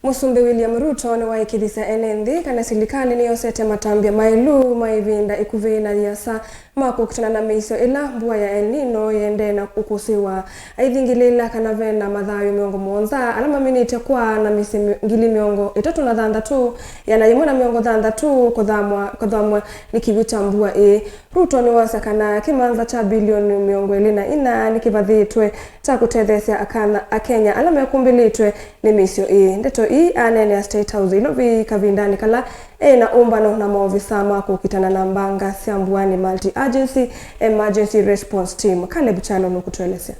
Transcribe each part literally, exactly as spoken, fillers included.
Mũsumbĩ William Ruto nĩwaĩkĩĩthya ene nthĩ kana silikalĩ nĩyosete matambya maĩlu ma ĩvinda ĩkuvĩ na ĩasa ma kũkitana na mĩisyo ĩla mbua ya El Nino yĩendee na ũkũsĩĩwa. Aithingĩlĩĩla kana ve na mathayũ mĩongo mũonza ala maminĩte kwaa na mĩsyĩ mi-, ngili mĩongo ĩtatũ na thanthatũ, ĩana yĩmwe na mĩongo thanthatũ kũthamwa, kũthamwa nĩ kĩw'ũ kya mbua ĩĩ. Ruto nĩwasya kana kĩmanza kya bilioni mĩongo ĩlĩ na inya nĩkĩvathĩtwe kya kũtetheesya akana, Akenya ala mekumbĩlĩtwe nĩ mĩisyo ĩĩ. Ndeto ii aneenea State House Ilovi kavindanĩ kala eĩ na ũmbano na maovisa ma kũkitana na mbanga sya mbua nĩ Multi-Agency Emergency Response Team. Caleb Kyalo nũkũtũelesya.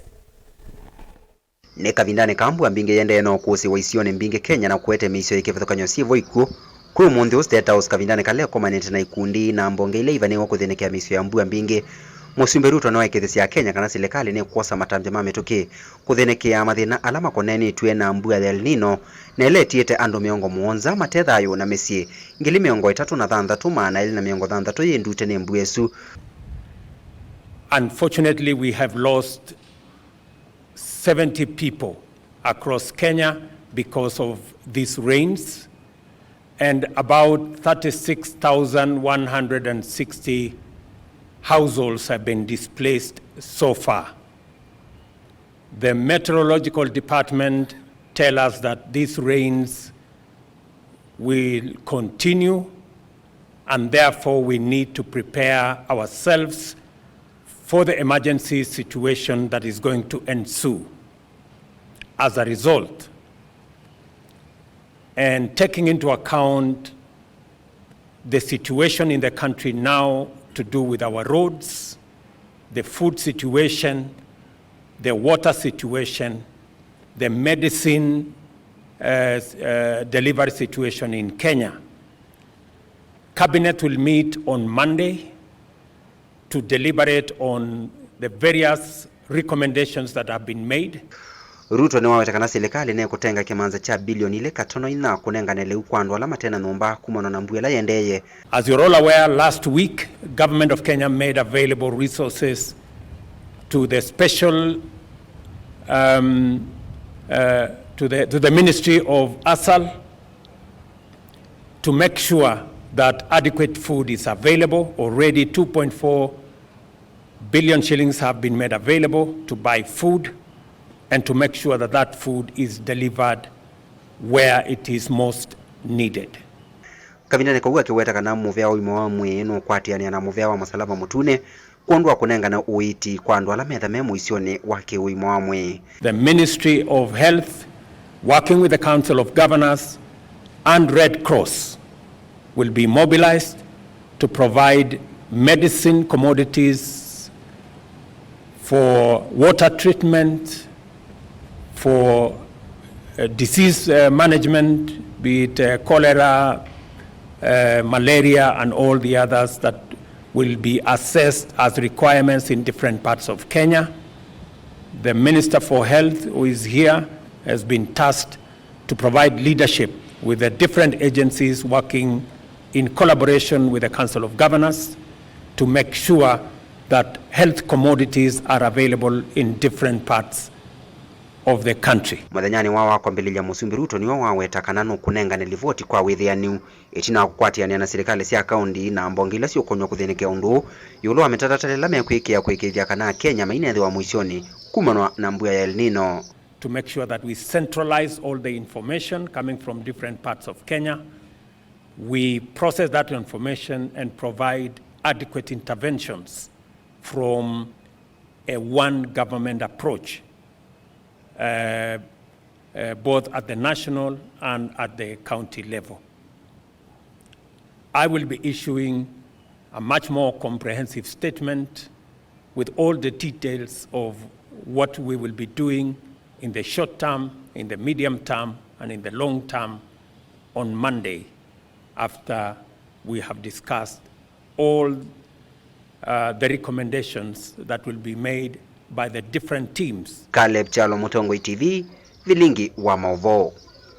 Nĩ kavindanĩ ka mbua mbingĩ yĩendee na ũkũsĩ wa isionĩ mbingĩ Kenya na kũete mĩisyo ya kĩvathũkany'o syĩ vo ikw'ũ. Kwĩ ũmũnthĩ ũũ State House kavindanĩ kala ĩkomanĩte na ikundi na mbonge ila ivanĩĩwe kũthĩnĩkĩa mĩisyo ya mbua mbingĩ, Mũsumbĩ Ruto nĩwaĩkĩĩthya Akenya kana silikalĩ nĩkwosa matambya ma mĩtũkĩ kũthĩnĩkĩa mathĩna ala makonanĩtw'e na mbua ya El Nino, na ĩla ĩtiĩte andũ mĩongo mũonza mate thayũ na mĩsyĩ ngili mĩongo ĩtatũ na thanthatũ maana elĩ na mĩongo thanthatũ yĩ ndute nĩ mbua ĩsu. Unfortunately, we have lost seventy people across Kenya because of these rains, and about thirty-six thousand one hundred and sixty households have been displaced so far. The meteorological department tell us that these rains will continue, and therefore we need to prepare ourselves for the emergency situation that is going to ensue as a result. And taking into account the situation in the country now to do with our roads, the food situation, the water situation, the medicine, uh, uh, delivery situation in Kenya. Cabinet will meet on Monday to deliberate on the various recommendations that have been made. Ruto nĩwaweta kana silikalĩ nĩkũtenga kĩmanza kya bilioni ilĩ katono inya kũnengane lĩu kwa andũ ala mate na nyũmba kumana na mbua ĩla yendeeye. As you're all aware, last week, Government of Kenya made available resources to the special, um, uh, to the, to the Ministry of ASAL to make sure that adequate food is available. Already two point four billion shillings have been made available to buy food and to make sure that that food is delivered where it is most needed. Kavindanĩ kau akĩweta kana mũvea wa ũima wa mwĩĩ nũkwatĩanĩa na mũvea wa Mũsalaba Mũtune kwondũ wa kũnengane ũiiti kwa andũ ala metha me mũisyonĩ wa kĩũima wa mwĩĩ. The Ministry of Health, working with the Council of Governors and Red Cross, will be mobilized to provide medicine commodities for water treatment, for, uh, disease, uh, management, be it, uh, cholera, uh, malaria, and all the others that will be assessed as requirements in different parts of Kenya. The Minister for Health, who is here, has been tasked to provide leadership with the different agencies working in collaboration with the Council of Governors to make sure that health commodities are available in different parts of the country. Mũthenyanĩ wa, wa kwambĩlĩlya, Mũsumbĩ Ruto nĩwe waweta kana nũkũnengane livoti kwa wĩthĩanĩu ĩtina wa kũkwatĩanĩa na silikalĩ sya kaũnti na mbonge ila siũkonywa kũthĩnĩkĩa ũndũ ũũ ĩũlũ wa mĩtatatala ĩla mekwĩkĩa kũĩkĩĩthya kana Akenya mainethĩwa mũisyonĩ kumanwa na mbua ya El Nino. To make sure that we centralize all the information coming from different parts of Kenya. We process that information and provide adequate interventions from a one government approach, uh, uh, both at the national and at the county level. I will be issuing a much more comprehensive statement with all the details of what we will be doing in the short term, in the medium term, and in the long term on Monday, after we have discussed all, uh, the recommendations that will be made by the different teams. Caleb Kyalo, Mũtongoi T V, Vilingi wa Maũvoo.